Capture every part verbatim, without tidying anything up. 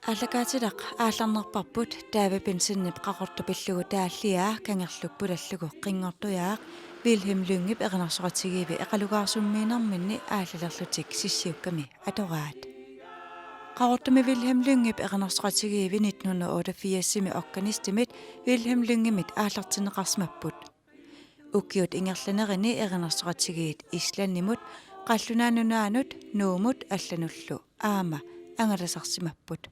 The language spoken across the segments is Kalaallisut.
Aallakaatilaq aallarnerparput David Bentzenip Qaqortup pillugu taalliaa kangerluk pulallugu qinngortujaaq Vilhelm Lyngep erinarsoqatigiivi eqalugaarsummiinerminni aallalerlutik sissiukkami atoraat. Qaqortumi Vilhelm Lyngep erinarsoqatigiivi nitten hundrede og otteogfirsimi organistimit Vilhelm Lyngemit aallartinneqarsimapput. Ukiut ingerlanerini erinarsoqatigiit Islandimut, Qallunaat Nunaannut, Nuummut allanullu aamma angalasarsimapput.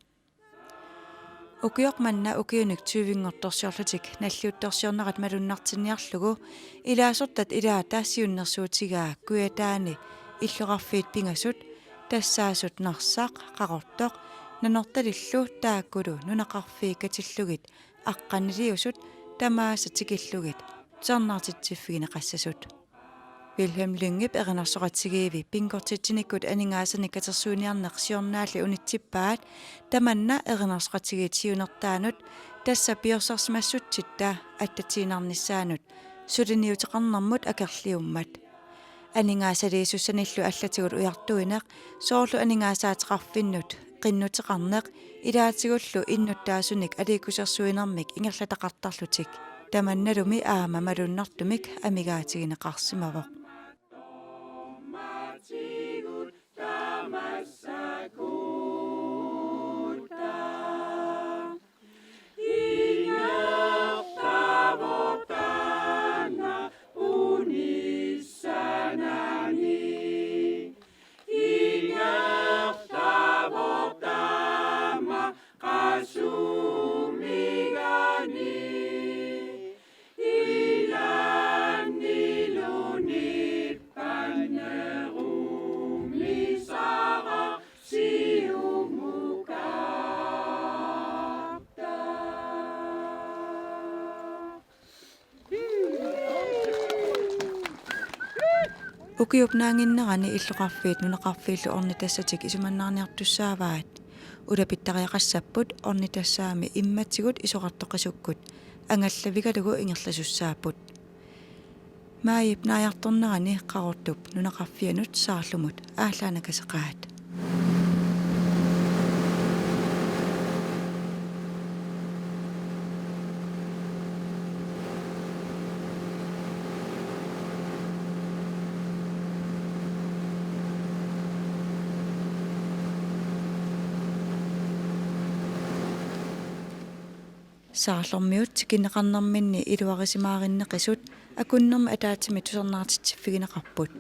Ukioq manna ukiunik tyvenngortorsiorlutik nalliuttorsiornerat malunnartinniarlugu ilaasortat ilaata siunnersuutigaa Kujataani illoqarfiit pingasut, tassaasut Narsaq, Qaqortoq, Nanortalillu taakkulu nunaqarfiit katillugit aqqaniliusut tamaasa tikillugit tusarnaartitsiffigineqassasut. Vilhelm Lyngep erinarsoqatigiivi bingortitsinikkut aningaasanik katersuiniarneq siornaalli unitsippaat, tamanna erinarsoqatigiit siunertaanut, tassa piorsarsimassutsit attatiinnarnissaannut suliniuteqarnermut akerliummat. Aningaasaliissussanillu allatigut ujartuineq, soorlu aningaasaateqarfinnut qinnuteqarneq, ilaatigullu innuttaasunik aliikkusersuinermik ingerlataqartarlutik, tamannalumi aamma malunnartumik amigaatigineqarsimavoq. Ukiup naannginnerani illoqarfiit nunaqarfiillu ornitassatik isumannaarniartussaavaat. Ulapittariaqassapput ornitassaammi immatigut isorartoqisukkut angallavigalugu ingerlasussaapput. Maajip naajartornerani Qaqortup nunaqarfianut Saarlumut aallaanakaseqaat. Saarlormiut tikinneqarnerminni iluarisimaarinneqisut akunnermi ataatsimik tusarnaartitsiffigineqarput.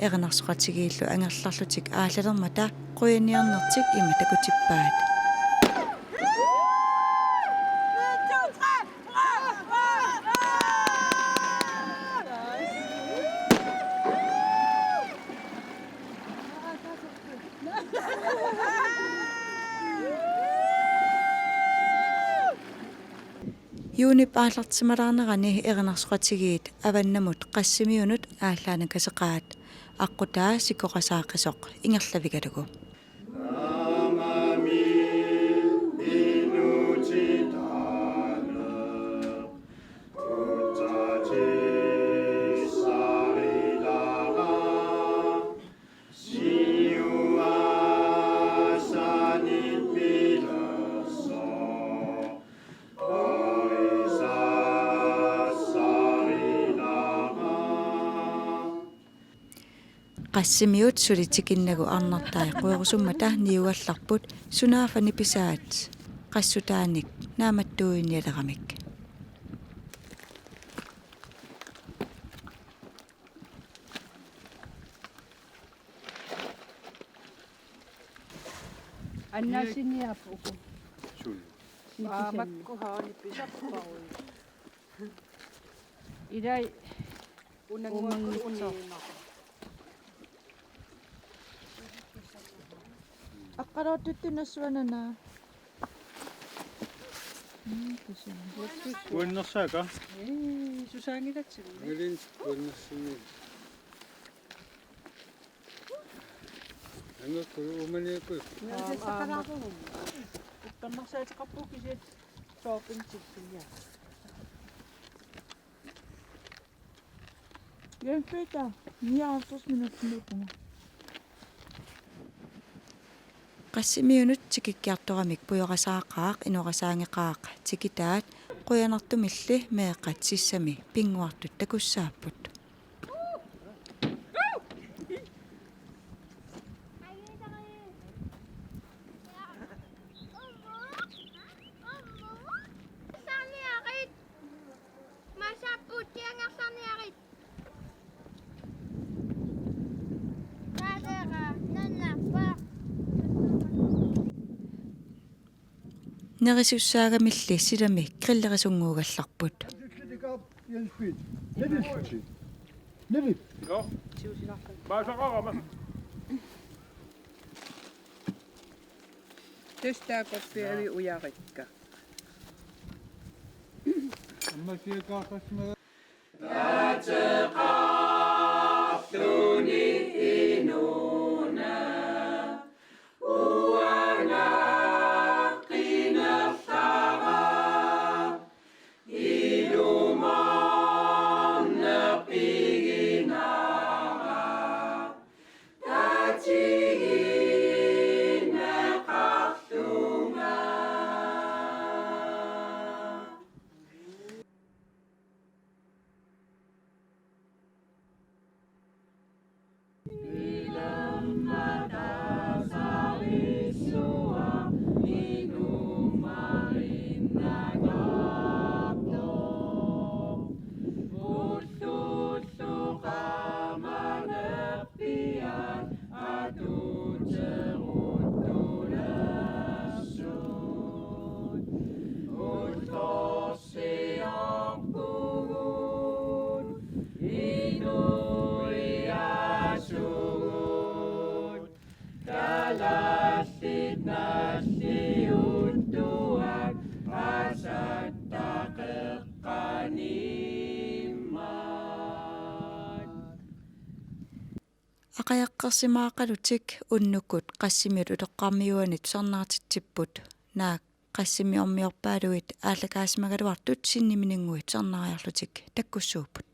Erinarsoqatigiillu angerlarlutik aallalermata qujaniarnertik ima takutippaat. Juunip aallartisimalaarnerani erinarsoqatigiit avannamut Qassimiunut aallaanngikkaseqaat, aqqutaa sikkoqasaaqisoq ingerlavigalugu. Qassimiut suli tikinnagu arnartai querusummata niugallarput sunaaffa nipisaat qassutaanik naammattuinialeramik. Annaasiniaappuku. Suun. Aa, makku haani pisarparuit. Ilai unannguakkut unannguakkut uniinnaq. Aqqaluartuttut nassuanana. Mm, kisianni. Uannersaaka? Ee, susaangilatsinni. Malin uannersinni. Angakku uumaniakku. Aam, aam. Uppernarsaateqarpoq kisiat soorpin tippinia. Jens Peter, nioghalvtreds minutter. Qassimiunut tikikkiartoramik pujorasaaqaaq, inorasaanngeqaaq tikitaat, qujanartumilli meeqqat sissami pinnguartut takussaapput. Nerisussaagamilli silami grillerisunngorallarput. Joo. Baasaqarama. Tassa taakkorpiavi ujarikka. Amma siakaaqasma. Aqajaqqersimaaqalutik unnukkut Qassimiut utoqqarmiuani tusarnaartitsipput, naak Qassimiormiorpaaluit aallakaasimagaluartut sinnimininnguit tusarnaariarlutik takkussuupput.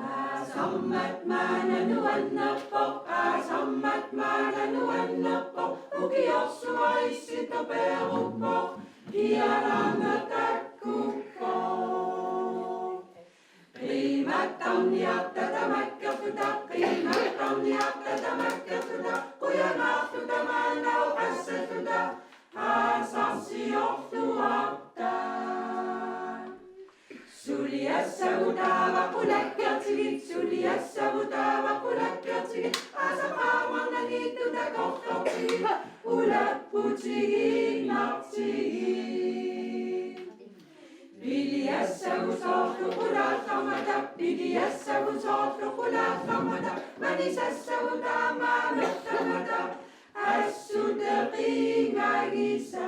Aasarmat maanna nuannerpoq, aasarmat maanna nuannerpoq, ukiorsuaq issitoq peeruppoq, kialaarneq takkuppoq. Qiimattarniarta tamakkerluta, qiimattarniarta tamakkerluta, qujanaarluta maanna oqassalluta, aasarsiorluarta. Suliassavut taava qulakkeertigit, suliassavut taava qulakkeertigit, aasaq qaamarnanngitsoq takorloortigit, ulapputigiinnartigit. Piliassavut soorlu qulaartarmata, piliassavut soorlu qulaartarmata, manisassavut taama amertarmata, assut eqiingagisaq.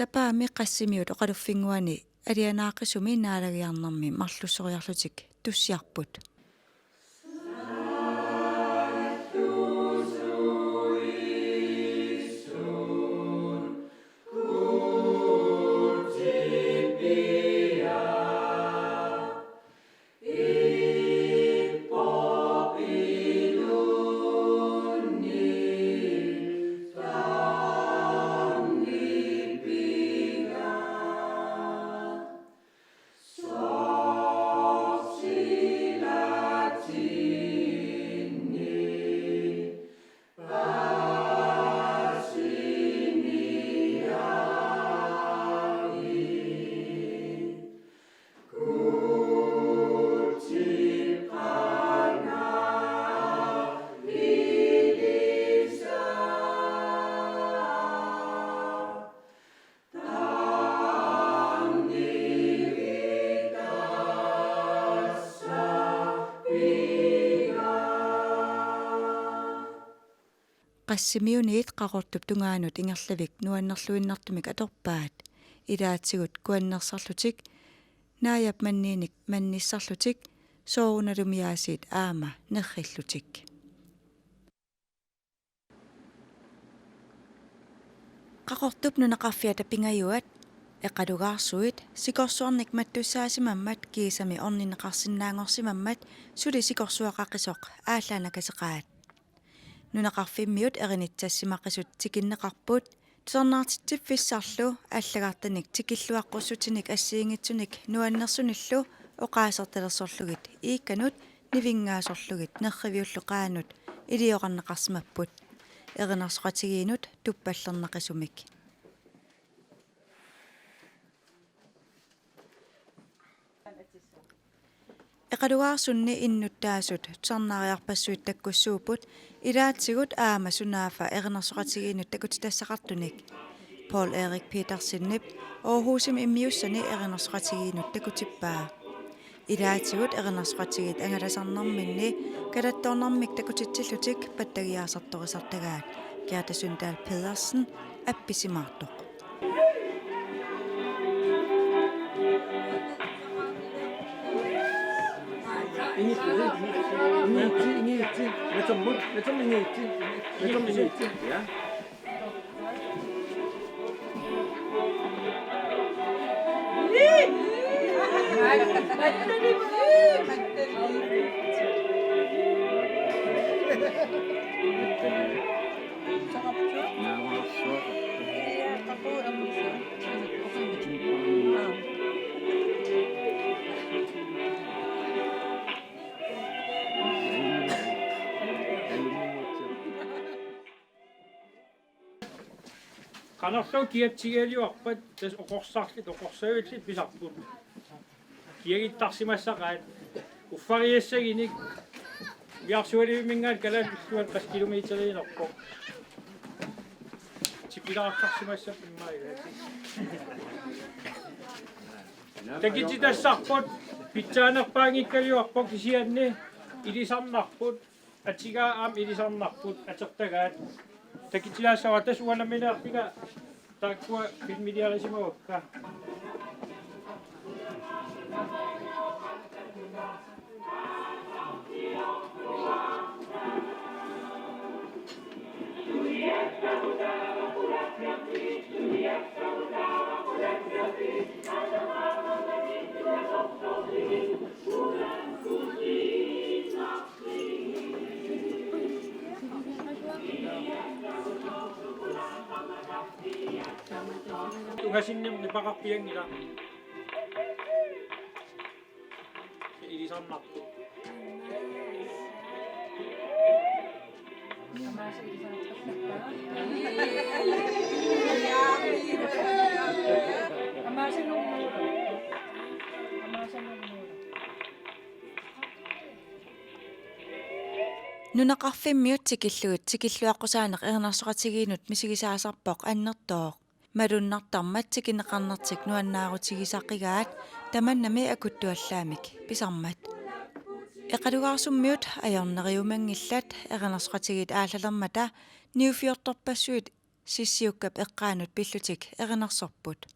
Sapaammi Qassimiut oqaluffinnguani alianaaqisumi naalagiarnermi marlussoriarlutik tussiarput. Qassimiuniit Qaqortup tungaanut ingerlavik nuannerluinnartumik atorpaat. Ilaatigut kuannersarlutik, naajap manniinik mannissarlutik, soorunalumi aasiit aamma nerrillutik. Qaqortup nunaqarfiata pingajuat, Eqalugaarsuit, sikorsuarnik mattussaasimammat kiisami orninneqarsinnaanngorsimammat suli sikorsuaqaqisoq aallaannakaseqaat. Nunaqarfimmiut erinitsassimaqisut tikinneqarput, tusarnaartitsiffissarlu allagartanik tikilluaqqussutinik assigiinngitsunik nuannersunillu oqaasertalersorlugit iikkanut nivinngaasorlugit nerriviullu qaanut iliorarneqarsimapput, erinarsoqatigiinnut tuppallernaqisumik. Eqalugaarsunni innuttaasut tusarnaariarpassuit takkussuupput, ilaatigut aamma sunaaffa erinarsoqatigiinnut takutitassaqartunik. Poul Erik Petersenip Aarhusimi immiussani erinarsoqatigiinnut takutippaa. Ilaatigut erinarsoqatigiit angalasarnerminni kalattoornermik takutitsillutik pattagiaasartorisartagaat. Gerda Søndahl Pedersen, appisimaartoq. Qanorlu kiatsigigaluarpat tassa oqorsarlutik oqorsavillutik pisarput. Kiagittarsimassaqaat uffariassaginik. Ujarsualivimminngaanniit Kalaallit Illuat qassit kilometeriinerpoq. Tipilaartarsimassapput immaqa. Takutitassarput pitsaanerpaanngikkaluarpoq kisianni ilisarnarput. Atigaa aamma ilisarnarput atortagaat. Takutilaassavara tassa uanga nammineerlunga taakkua filmiliarisimavakka. Tungasinnim nipaqarpianngilaq. Ilisarnarpoq. Nunaqarfimmiut tikillugit tikilluaqqusaaneq erinarsoqatigiinnut misigisaasarpoq annertooq. Malunnartarmat tikinneqarnertik nuannaarutigisaqigaat tamannami akuttuallaamik pisarmat. Eqalugaarsummiut ajorneriumanngillat erinarsoqatigiit aallalermata niuerfiortorpassuit Sissiukkap eqqaanut pillutik erinarsorput.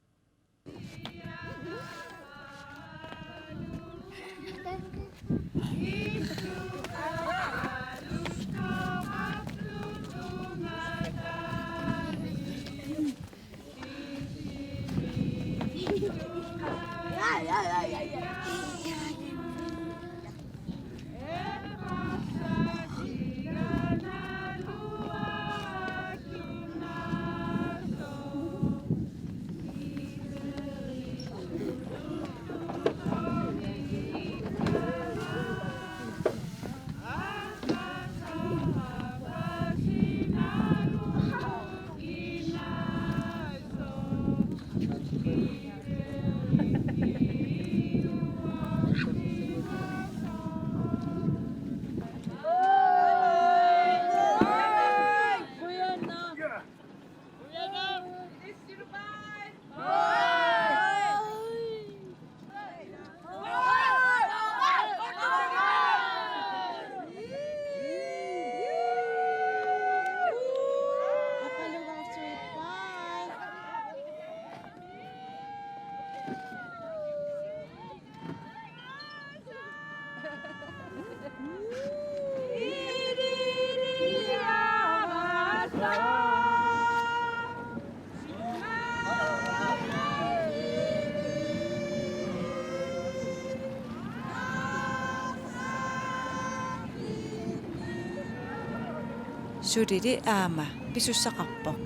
Sulili aamma pisussaqarpoq.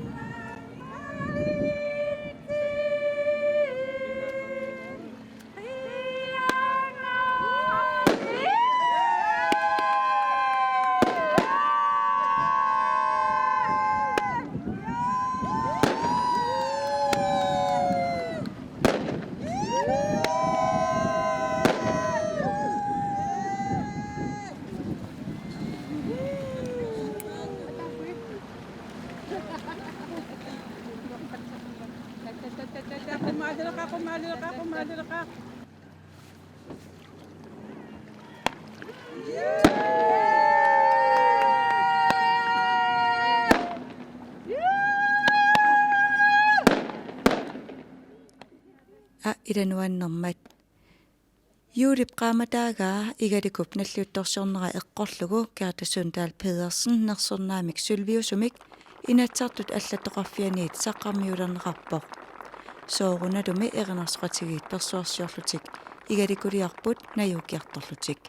Aa, ila nuannermat. Juulip qaammataagaa Igalikup nalliuttorsiornera eqqorlugu Gerda Sundal Pedersen nersornaamik sølviusumik Inatsisartut allattoqarfianiit saqqarmiulerneqarpoq. Soorunalumi erinarsoqatigiit persuarsiorlutik Igalikuliorput najuukkiartorlutik.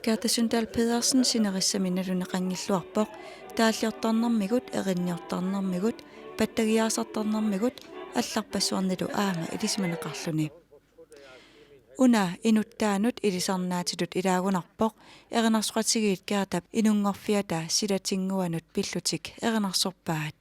Gerda Sundal Pedersen sinerissami nalunaqanngilluarpoq taalliortarnermigut, erinniortarnermigut, pattagiaasartarnermigut allarpassuarnilu aamma ilisimaneqarluni. Una inuttaanut ilisarnaatitut ilaagunarpoq erinarsoqatigiit Gertap inunngorfiata silatinnguanut pillutik erinarsorpaat.